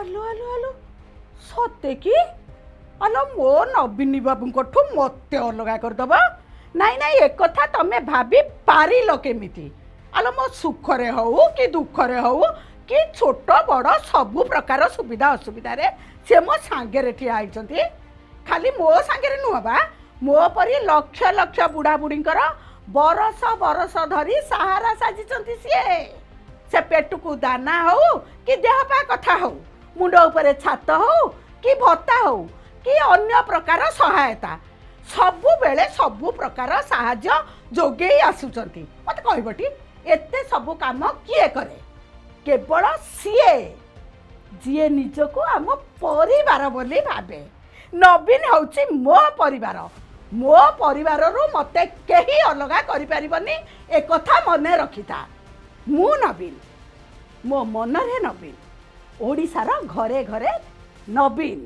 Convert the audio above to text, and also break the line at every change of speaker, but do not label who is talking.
ଆଲୋ ଆଲୋ ଆଲୋ, ସତେ କି? ଆଲୋ, ମୋ ନବୀନ ବାବୁଙ୍କଠୁ ମୋତେ ଅଲଗା କରିଦେବ? ନାଇଁ ନାଇଁ, ଏକଥା ତମେ ଭାବି ପାରିଲ କେମିତି? ଆଲୋ, ମୋ ସୁଖରେ ହଉ କି ଦୁଃଖରେ ହଉ କି ଛୋଟ ବଡ଼ ସବୁ ପ୍ରକାର ସୁବିଧା ଅସୁବିଧାରେ ସେ ମୋ ସାଙ୍ଗରେ ଠିଆ ହେଇଛନ୍ତି। ଖାଲି ମୋ ସାଙ୍ଗରେ ନୁହଁ ବା, ମୋ ପରି ଲକ୍ଷ ଲକ୍ଷ ବୁଢ଼ା ବୁଢ଼ୀଙ୍କର ବରଷ ବରଷ ଧରି ସାହାରା ସାଜିଛନ୍ତି ସିଏ। ସେ ପେଟକୁ ଦାନା ହଉ କି ଦେହ ପା କଥା ହଉ, ମୁଣ୍ଡ ଉପରେ ଛାତ ହଉ କି ଭତ୍ତା ହଉ କି ଅନ୍ୟ ପ୍ରକାର ସହାୟତା, ସବୁବେଳେ ସବୁ ପ୍ରକାର ସାହାଯ୍ୟ ଯୋଗେଇ ଆସୁଛନ୍ତି। ମୋତେ କହିବଟି, ଏତେ ସବୁ କାମ କିଏ କରେ? କେବଳ ସିଏ, ଯିଏ ନିଜକୁ ଆମ ପରିବାର ବୋଲି ଭାବେ। ନବୀନ ହେଉଛି ମୋ ପରିବାର। ମୋ ପରିବାରରୁ ମୋତେ କେହି ଅଲଗା କରିପାରିବନି, ଏକଥା ମନେ ରଖିଥା। ମୁଁ ନବୀନ, ମୋ ମନରେ ନବୀନ, ଓଡ଼ିଶାର ଘରେ ଘରେ ନବୀନ।